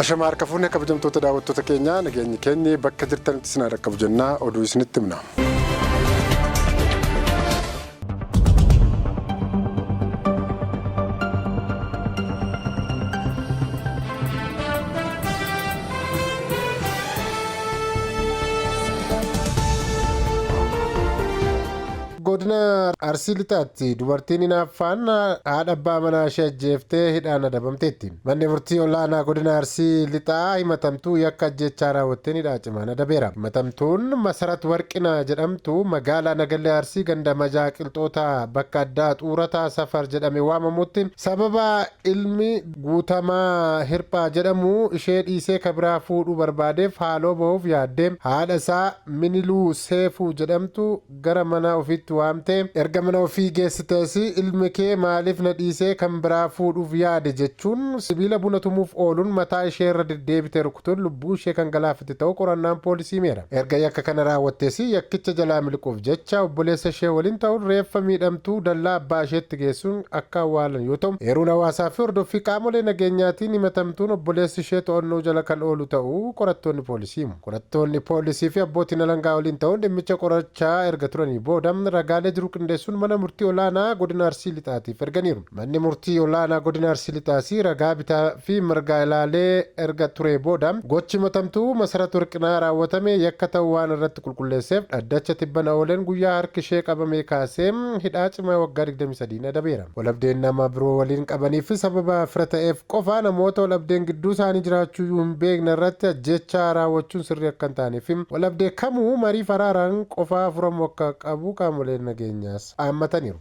Ashama harka fuunee kabajamtoota daawwattoota keenyaa, nageenyi keenyi bakka jirtanitti isin haa dhaqqabu jennaa oduu isinitti himna. Godina Arsii Lixaatti dubartiin hinaaffaan haadha abbaa manaa ishee ajjeeftee hidhaan adabamteetti. Manni murtii ol'aanaa godina Arsii Lixaa himatamtuu yakka ajjeechaa raawwatteen hidhaa cimaan adabeera. Himatamtuun Masarat Warqinaa jedhamtu magaalaa Nagallee Arsii ganda Majaa Qilxootaa bakka addaa Xuurataa Safar jedhame waamamutti sababa ilmi Guutamaa Hirphaa jedhamu ishee dhiisee ka biraa fuudhuu barbaadeef haaloo bahuuf yaaddee haadha isaa Miniluu Seefuu jedhamtu gara mana ofiitti waamte. Erga mana ofii geessitees ilmi kee maaliif na dhiisee kan biraa fuudhuuf yaade jechuun sibiila buna tumuuf ooluun mataa ishee irra deddeebite rukutuun lubbuu ishee kan galaafate ta'uu qorannaan poolisii himeera. Erga yakka kana raawwattees yakkicha jalaa miliquuf jecha obboleessa ishee waliin ta'uun reeffa miidhamtuu dallaa abbaa isheetti geessuun akka awwaalan yoo ta'u, eeruun hawaasaa fi hordoffii qaamolee nageenyaatiin himatamtuun obboleessi ishee to'annoo jala kan oolu ta'uu qorattoonni poolisii himu. Qorattoonni poolisii fi abbootiin alangaa waliin ta'uun dhimmicha qorachaa erga turanii booda ragaalee jiru qindeessuun mana murtii olaanaa godina Arsii Lixaatiif erganiiru. Manni murtii olaanaa godina Arsii Lixaas ragaa bitaa fi mirgaa ilaalee erga turee booda gochi himatamtuu Masarat Warqinaa raawwatame yakka ta'uu waan irratti qulqulleesseef dhaddacha tibbana ooleen guyyaa harki ishee qabamee kaasee hidhaa cimaa waggaa 23n adabeera. Waldhabdeen nama biroo waliin qabanii fi sababa fira ta'eef qofa namoota waldhabdeen gidduu isaanii jiraachuuyyuu hin beekne irratti ajjeechaa raawwachuun sirrii akka hin taanee fi waldhabdee kamuu mariif araaraan qofaa furamuu akka qabu qaamoleen nageenyaas dhaammataniiru.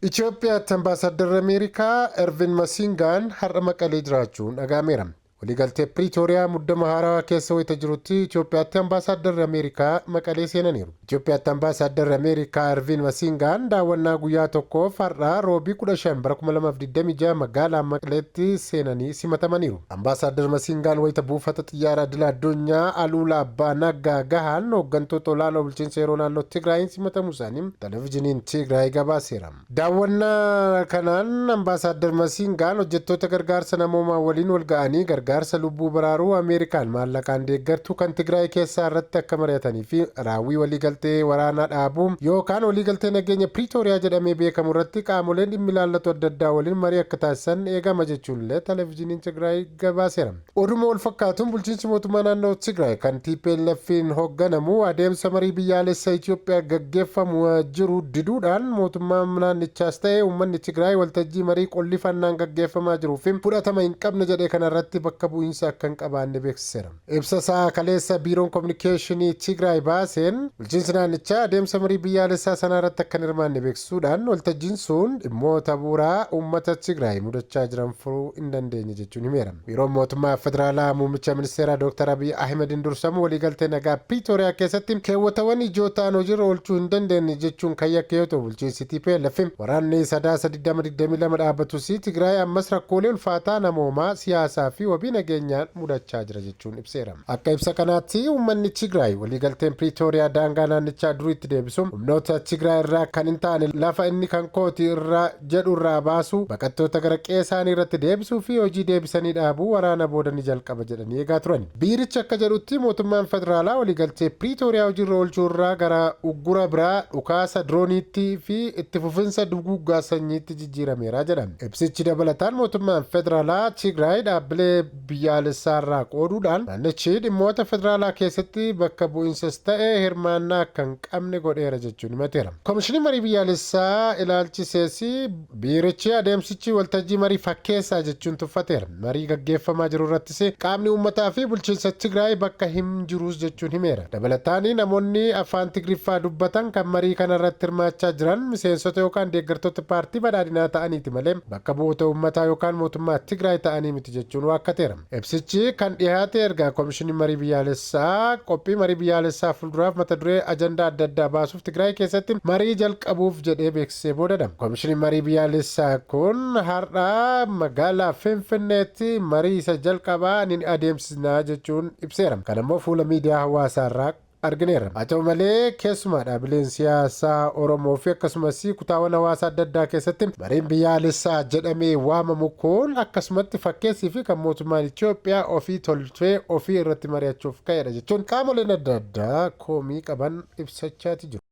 Itoophiyaatti Ambaasaaddarri Ameerikaa Ervin Masingaan har'a Maqalee jiraachuun dhaga'ameera. Waliigaltee Piriitooriyaa muddama haarawaa keessa wayita jirutti Itoophiyaatti Ambaasaaddarri Ameerikaa Maqalee seenaniiru. Itoophiyaatti Ambaasaaddarri Ameerikaa Ervin Masingaan daawwannaa guyyaa tokkoof har'a Roobii 15 bara 2026 magaalaa Maqaleetti seenanii simatamaniiru. Ambaasaaddar Masingaan wayita buufata xiyyaara idila addunyaa Aluulaa Abbaa Naggaa gahan hooggantoota olaanoo bulchiinsa yeroo naannoo Tigraayiin simatamuu isaanii Televizhiniin Tigraay gabaaseera. Daawwannaa kanaan Ambaasaaddar Masiingaan hojjettoota gargaarsa namoomaa waliin walga'anii gargaarsa lubbuu baraaruu Ameerikaan maallaqaan deeggartu kan Tigraay keessaa irratti akka mari'atanii fi raawwii waliigaltee waraanaa dhaabuu yookaan waliigaltee nageenya Piriitooriyaa jedhamee beekamu irratti qaamoleen dhimmi ilaallatu adda addaa waliin marii akka taasisan eegama jechuun illee Televizhiniin Tigraay gabaaseera. Oduma wal fakkaatuun bulchiinsi mootummaa naannoo Tigraay kan TPLF'n hoogganamu adeemsa marii biyyaalessa Itoophiyaa gaggeeffamu jiru diduudhaan mootummaan naannichaas ta'e uummanni Tigraay waltajjii marii qollifannaan gaggeeffamaa jiruu fi fudhatama hin qabne jedhe kanarratti bakka bu'iinsa akka hin qabaanne beeksiseera. Ibsa isaa kaleessa Biiroon Kominikeeshinii Tigraay baaseen, bulchiinsi naannichaa adeemsa marii biyyaalessaa sanaa irratti akka hin hirmaanne beeksisuudhaan, waltajjiin sun dhimmoota bu'uuraa uummata Tigraay mudachaa jiran furuu hin dandeenye jechuun himeera. Biiroon mootummaa federaalaa muummicha ministeeraa Dr. Abiy Ahimediin dursamu waliigaltee nagaa Piriitooriyaa keessatti keewwatawwan ijoo ta'an hojiirra oolchuu hin dandeenye jechuun kan yakke yoo ta'u, bulchiinsi tplf waraanni Sadaasa 2022 dhaabbatus Tigraay ammas rakkoolee ulfaataa namoomaa, siyaasaa fi wabii nageenyaan mudachaa jira jechuun ibseera. Akka ibsa kanaatti uummanni Tigraay waliigalteen Piriitooriyaa daangaa naannichaa duriitti deebisuu, humnoota Tigraay irraa kan hin taane lafa inni kan kooti irraa jedhu irraa baasuu, baqattoota gara qe'ee isaanii irratti deebisuu fi hojii deebisanii dhaabuu waraana booda ni jalqaba jedhanii eegaa turan. Biirichi akka jedhutti mootummaan federaalaa waliigaltee Piriitooriyaa hojiirra oolchuu irraa gara uggura biraa, dhukaasa dirooniitti fi itti fufinsa duguuggaa sanyiitti jijjiirameera jedha. Ibsichi dabalataan mootummaan federaalaa Tigraay dhaabbilee biyyaalessaa irraa qooduudhaan naannichi dhimmoota federaalaa keessatti bakka bu'insas ta'e hirmaannaa akka hin qabne godheera jechuun himateera. Komishinii marii biyyaalessaa ilaalchisees biirichi adeemsichi waltajjii marii fakkeessaa jechuun tuffateera. Marii gaggeeffamaa jiru irrattis qaamni uummataa fi bulchiinsa Tigraay bakka hin jirus jechuun himeera. Dabalataan namoonni afaan Tigriffaa dubbatan kan marii kana irratti hirmaachaa jiran miseensota yookaan deeggartoota paartii badhaadhinaa ta'aniiti malee bakka bu'oota uummataa yookaan mootummaa Tigraay ta'anii miti jechuun waakkateera. Ibsichi kan dhihaate erga Komishiniin Marii Biyyaalessaa qophii marii biyyaalessaa fuulduraaf mata duree ajandaa adda addaa baasuuf Tigraay keessatti marii jalqabuuf jedhee beeksisee boodadha. Komishiniin Marii Biyyaalessaa kun har'a magaalaa Finfinneetti marii isa jalqabaa ni adeemsisna jechuun ibseera. Kana immoo fuula miidiyaa hawaasaa irraa argineerra. Haa ta'u malee keessumaa dhaabileen siyaasaa Oromoo fi akkasumas kutaawwan hawaasaa adda addaa keessatti mariin biyyaalessaa jedhamee waamamu kun akkasumatti fakkeessii fi kan mootummaan Itoophiyaa ofii tolchee ofii irratti mari'achuuf ka'edha jechuun qaamoleen adda addaa komii qaban ibsachaati jiru.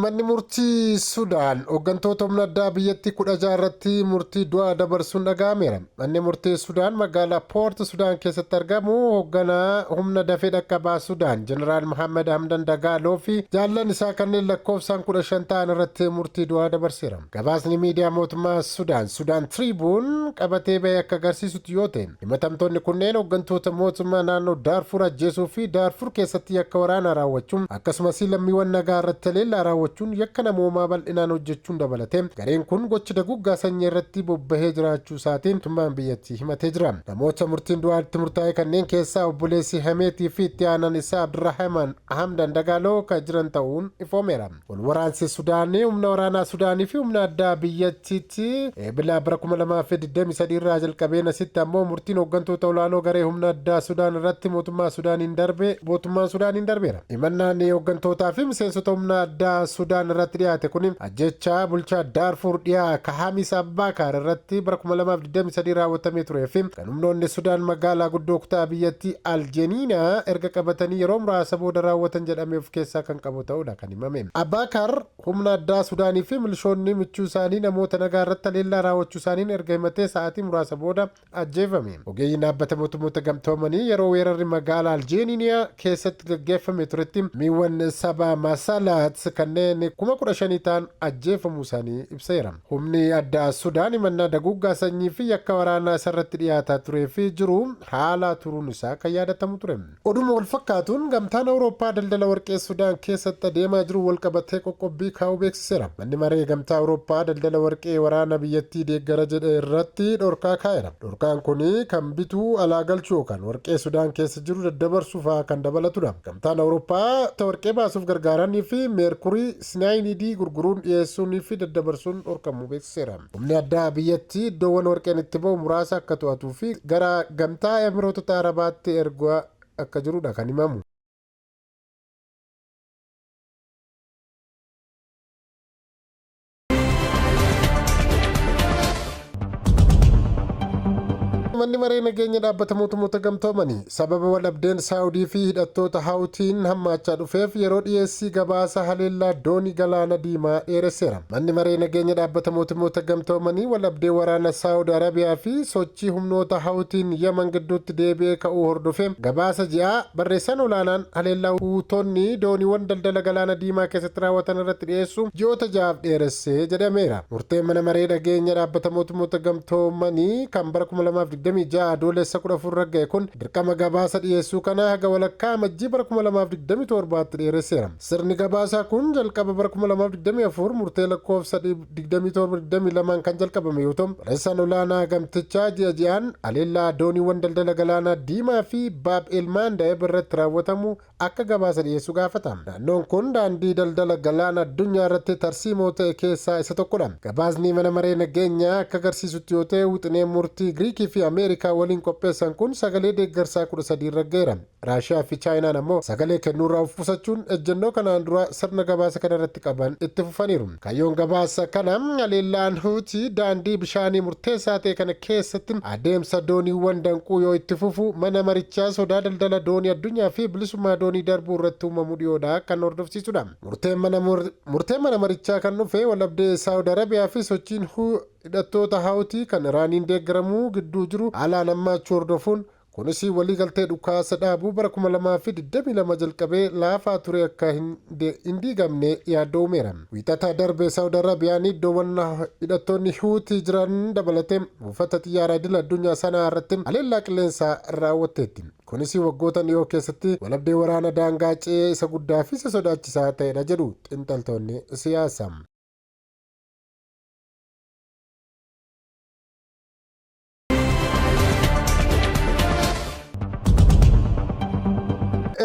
Manni murtii Sudaan hooggantoota humna addaa biyyattii 16 irratti murtii du'aa dabarsuun dhaga'ameera. Manni murtii Sudaan magaalaa Poort Sudaan keessatti argamu hoogganaa humna dafee dhaqqabaa Sudaan Jeneraal Mohaammed Hamdan Dagaaloo fi jaallan isaa kanneen lakkoofsaan 15 ta'an irratti murtii du'aa dabarseera. Gabaasni miidiyaa mootummaa Sudaan Sudaan Tiriibuun qabatee bahee akka agarsiisutti yoo ta'e himatamtoonni kunneen hooggantoota mootummaa naannoo Daarfur ajjeesuu fi Daarfur keessatti yakka waraanaa raawwachuun akkasumas lammiiwwan nagaa irratti haleellaa raawwachuun yakka namoomaa bal'inaan hojjechuun dabalatee gareen kun gocha daguggaa sanyii irratti bobbahee jiraachuu isaatiin mootummaan biyyattii himatee jira. Namoota murtiin du'aatti murtaa'e kanneen keessaa obboleessi Hameetii fi itti aanaan isaa Abdurrahaman Hamdan Dagaaloo kan jiran ta'uun ifoomeera. Wal waraansi Sudaanii humna waraanaa Sudaanii fi humna addaa biyyattiitti eebila bara 2023 irraa jalqabeen asitti ammoo murtiin hooggantoota olaanoo garee humna addaa Sudaan irratti mootummaa Sudaaniin darbe mootummaan Sudaaniin darbeera. Himannaan hooggantootaa fi miseensota humna addaa Sudaan irratti dhiyaate kun ajjechaa bulchaa Daarfur dhiyaa Kahamis Abbaakaar irratti bara 2023 raawwatamee turee fi kan humnoonni Sudaan magaalaa guddoo kutaa biyyattii Aljeniinaa erga qabatanii yeroo muraasa booda raawwatan jedhamee of keessaa kan qabu ta'uudha kan himame. Abbaakaar humna addaa Sudaanii fi milishoonni michuu isaanii namoota nagaa irratti haleellaa raawwachuu isaaniin erga himatee sa'aatii muraasa booda ajjeefame. Ogeeyyiin dhaabbata mootummoota gamtoomanii yeroo weerarri magaalaa Aljeeniiniyaa keessatti gaggeeffame turetti miiwwan saba Masalaat kanneen 15,000 ta'an ajjeefamuu isaanii ibseera. Humni addaa Sudaan himannaa daguuggaa sanyii fi yakka waraanaa isarratti dhiyaataa turee fi jiru haala turuun isaa kan yaadatamu ture. Oduma wal fakkaatuun gamtaan Awurooppaa daldala warqee Sudaan keessatti adeemaa jiru wal qabatee qoqqobbii kaa'uu beeksiseera. Manni maree gamtaa Awurooppaa daldala warqee waraana biyyattii deeggara jedhe irratti dhorkaa kaa'eera. Dhorkaan kun kan bituu alaa galchuu yookaan warqee Sudaan keessa jiru daddabarsuu fa'aa kan dabalatudha. Gamtaan Awurooppaa warqee baasuuf gargaaranii fi meerkurii sinaayinidii gurguruun dhiyeessuunii fi daddabarsuun dhorkamuu beeksiseera. Humni addaa biyyattii iddoowwan warqeen itti ba'u muraasa akka to'atuu fi gara gamtaa Emireetota Arabaatti ergaa akka jirudha kan himamu. Manni maree nageenya dhaabbata mootummoota gamtoomanii sababa waldhabdeen Saawudii fi hidhattoota Hawutiin hammaachaa dhufeef yeroo dhiyeessii gabaasa haleellaa doonii galaana diimaa dheeresseera. Manni maree nageenya dhaabbata mootummoota gamtoomanii waldhabdee waraana Saawud Arabiyaa fi sochii humnoota Hawutiin Yaman gidduutti deebi'ee ka'uu hordofee gabaasa ji'aa barreessaan olaanaan haleellaa Huutonni dooniiwwan daldala galaana diimaa keessatti raawwatan irratti dhiyeessu ji'oota 6f dheeressee jedhameera. Murteen mana maree nageenya dhaabbata mootummoota gamtoomanii kan bara 2026 adoolessa 14 ragga'e kun dirqama gabaasa dhiyeessuu kana haga walakkaa amajjii bara 2027tti dheeresseera. Sirni gabaasaa kun jalqaba bara 2024 murtee lakkoofsa 2722 kan jalqabame yoo ta'u, barreessaan olaanaa gamtichaa ji'a ji'aan haleellaa dooniiwwan daldala galaanaa diimaa fi Baab El Maandaeb irratti raawwatamu akka gabaasa dhiyeessu gaafata. Naannoon kun daandii daldala galaana addunyaa irratti tarsiimoo ta'e keessaa isa tokkodha. Gabaasni mana maree nageenyaa akka agarsiisutti yoo ta'e wixineen murtii Giriikii fi Ameerikaa waliin qopheessan kun sagalee deeggarsaa 13 ragga'eera. Raashiyaa fi Chaayinaan ammoo sagalee kennuurraa of qusachuun ejjennoo kanaan dura sirna gabaasa kana irratti qaban itti fufaniiru. Kaayyoon gabaasa kana haleellaan Huutii daandii bishaanii murteessaa ta'e kana keessatti adeemsa dooniiwwan danquu yoo itti fufu mana marichaa sodaa daldala doonii addunyaa fi bilisummaa doonii darbuu irratti uumamu dhiyoodha kan hordofsiisudha. Murteen mana marichaa kan dhufe waldhabdee Saawud Arabiyaa fi sochiin hidhattoota Hawutii kan Iraaniin deeggaramuu gidduu jiru haalaan hammaachuu hordofuun kunis waliigaltee dhukaasa dhaabuu bara 2022 jalqabee laafaa ture akka hin diigamne yaaddoo uumeera. Wiixata darbe Saawud Arabiyaan iddoowwan hidhattoonni Huutii jiran dabalatee buufata xiyyaara idil addunyaa sanaa irratti haleellaa qilleensaa raawwatteetti. Kunis waggoota dhiyoo keessatti waldhabdee waraana daangaa ce'ee isa guddaa fi isa sodaachisaa ta'edha jedhu xiinxaltoonni siyaasaa.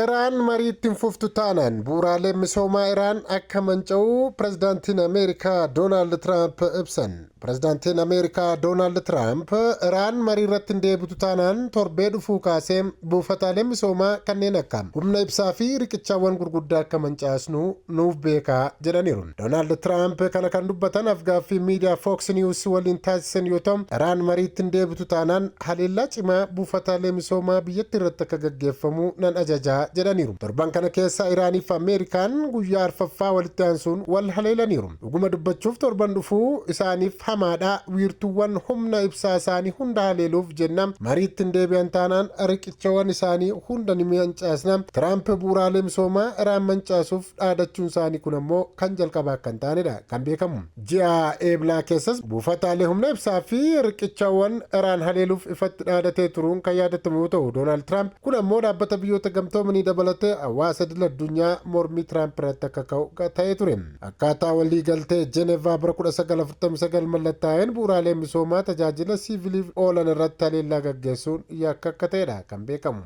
Iraan mariitti hin fuftu taanaan bu'uuraaleen misoomaa Iraan akka manca'u pirezidaantiin Ameerikaa Doonaald Tiraamp ibsan. Pirezidaantiin Ameerikaa Doonaald Tiraamp Iraan marii irratti hin deebitu taanaan torbee dhufuu kaasee buufataaleen misoomaa kanneen akka humna ibsaa fi riqichaawwan gurguddaa akka mancaasnu nuuf beekaa jedhaniiru. Doonaald Tiraamp kana kan dubbatan afgaaffii miidiyaa Fox News waliin taasisan yoo ta'u, Iraan mariitti hin deebitu taanaan haleellaa cimaa buufataalee misoomaa biyyattii irratti akka gaggeeffamu nan ajajaa jedhaniiru. Torban kana keessa Iraanii fi Ameerikaan guyyaa arfaffaa walitti aansuun wal haleelaniiru. Dhuguma dubbachuuf torban dhufuu isaaniif hamaadha. Wiirtuuwwan humna ibsaa isaanii hunda haleeluuf jenna. Mariitti hin deebi'an taanaan riqichawwan isaanii hunda ni mancaasna. Tiraamp bu'uuraalee misoomaa Iraan mancaasuuf dhaadachuun isaanii kun ammoo kan jalqabaa akka hin taanedha kan beekamu. Ji'a Eeblaa keessas buufataalee humna ibsaa fi riqichawwan Iraan haleeluuf ifatti dhaadatee turuun kan yaadatamu yoo ta'u, Doonaald Tiraamp kun ammoo dhaabbata Biyyoota Gamtoomanii dabalatee hawaasa idil addunyaa mormii Tiraamp irratti akka ka'u ta'ee ture. Akkaataa waliigaltee Jenevaa bara 1949 mallattaa'een bu'uuraalee misoomaa tajaajila siiviliif oolan irratti haleellaa gaggeessuun yakka akka ta'edha kan beekamu.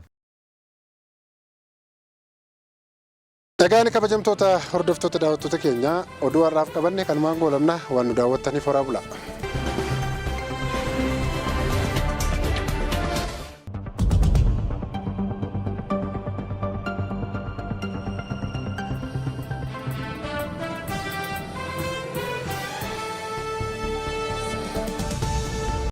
Egaan kabajamtoota hordoftoota daawwattoota keenyaa, oduu har'aaf qabanne kanumaan goolabna. Waan nu daawwattaniif horaa bulaa.